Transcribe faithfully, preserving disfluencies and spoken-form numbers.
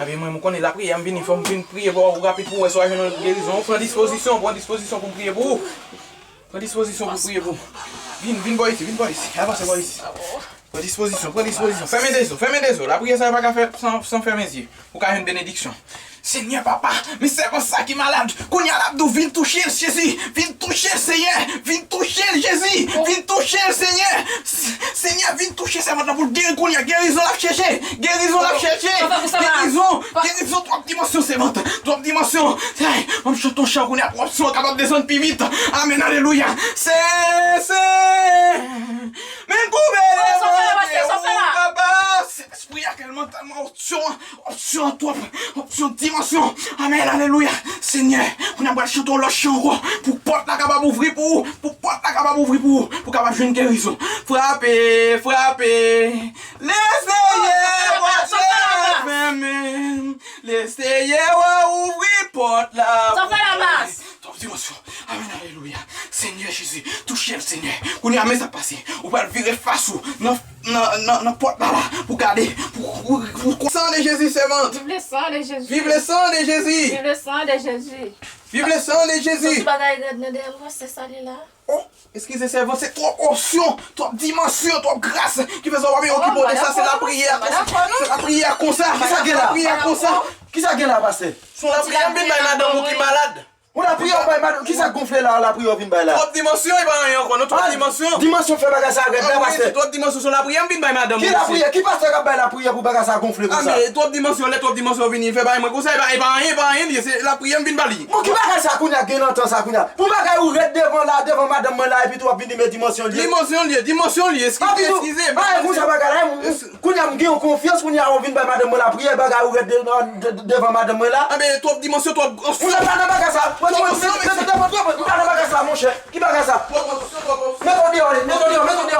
Ebyen, mwen, m konnen lapriyè, m vini, fò m vin priye pou ou rapid pou w wè si w a jwenn yon gerizon. Pran dispozisyon, pran dispozisyon pou m priye pou ou. Pran dispozisyon pou m priye pou ou. Vin, vin bò isi, vin bò isi. Avanse bò isi. Pran dispozisyon, pran dispozisyon. Fèmen de zo, fèmen de zo. Lapriyè sa yo pa ka fè san, san fèmen zye. Ou ka jwenn benediksyon. Senyè papa, men sèvant sa ki malad. Kounye a l ap di w vin touche l, Jezi. Vin touche l, Senyè. Vin touche l, Jezi. Vin touche l, Senyè. S- Senyè, vin touche sèvant la pou l geri kounye a. Gerizon l ap chèche. Gerizon l ap chèche. Gerizon. Gerizon, twòp dimansyon, sèvant. Twòp dimansyon. Hey, m ap chante yon chan kounye a. Twòp dimansyon kapab desann pi vit. Amèn, alelouya. Se, se. Men koube devan pye ou, papa. Sentespri a tèlman, tèlman opsyon, opsyon twòp, opsyon dimansyon. Amèn, alelouya. Senyè, kounye a m pral chante yon lòt chan ankò. Pou pòt la kapab ouvri pou ou, pou pòt la kapab ouvri pou ou, pou kapab jwenn gerizon. Frape, frape. Lesenyè pòt la fèmen. Lesenyè ouvri pòt la. Sa fè la mas. Twòp dimansyon. Amèn, alelouya. Senyè Jezi, touche l, Senyè. Kounye a, men sa k pase. Ou pral vire fas ou nan, nan, nan, nan pòt la, la, pou gade, pou, pou, pou, pou san de Jezi, sèvant. Viv le sang de Jésus. Viv le sang de Jezi. Viv le sang de Jésus. Viv le sang de Jezi. Sòti bagay rèd nan dèyè l, wè, se sa li la. Oh, eskize, sèvant, se twòp opsyon, twòp dimansyon, twòp gras ki fè sa w pa okipe w de sa. Se lapriyè konsa. Se lapriyè konsa. Kisa gen la? Lapriyè konsa. Kisa gen la, pastè? Se yon lapriyè m vin bay madanm ou ki malad. Yon lapriyè w bay madanm, kisa k gonfle la, lapriyè w vin bay la? Twòp dimansyon, e pa anyen ankò, non, twòp dimansyon. Dimansyon fè bagay sa rèd la, pastè. Twòp dimansyon, se yon lapriyè m vin bay madanm ou. Ki lapriyè? Ki pastè k ap bay lapriyè pou bagay sa gonfle konsa? A, men twòp dimansyon, lè twòp dimansyon vini, fè bay mwen konsa, e pa, e pa anyen, e pa anyen li ye, se lapriyè m vin ba li. Bon, ki bagay sa kounye a, gen lontan sa kounye a? Pou bagay ou rèd devan la, devan madanm mwen la, epi tou w ap vin di men dimansyon li ye. Dimansyon li ye, dimansyon li ye, eskize, eskize. Bagay konsa bagay la, m, m, kounye a m gen yon konfyans, kounye a w vin bay madanm mwen lapriyè, bagay ou rèd de- nan- de- devan madanm mwen la. Anben, twòp dimansyon, twòp. Monchè, m pa nan bagay sa. Mwen, mwen, mwen, mwen, mwen, mwen, mwen pa nan bagay sa, monchè. Ki bagay sa? Mete w deyò, mete w deyò, mete w deyò.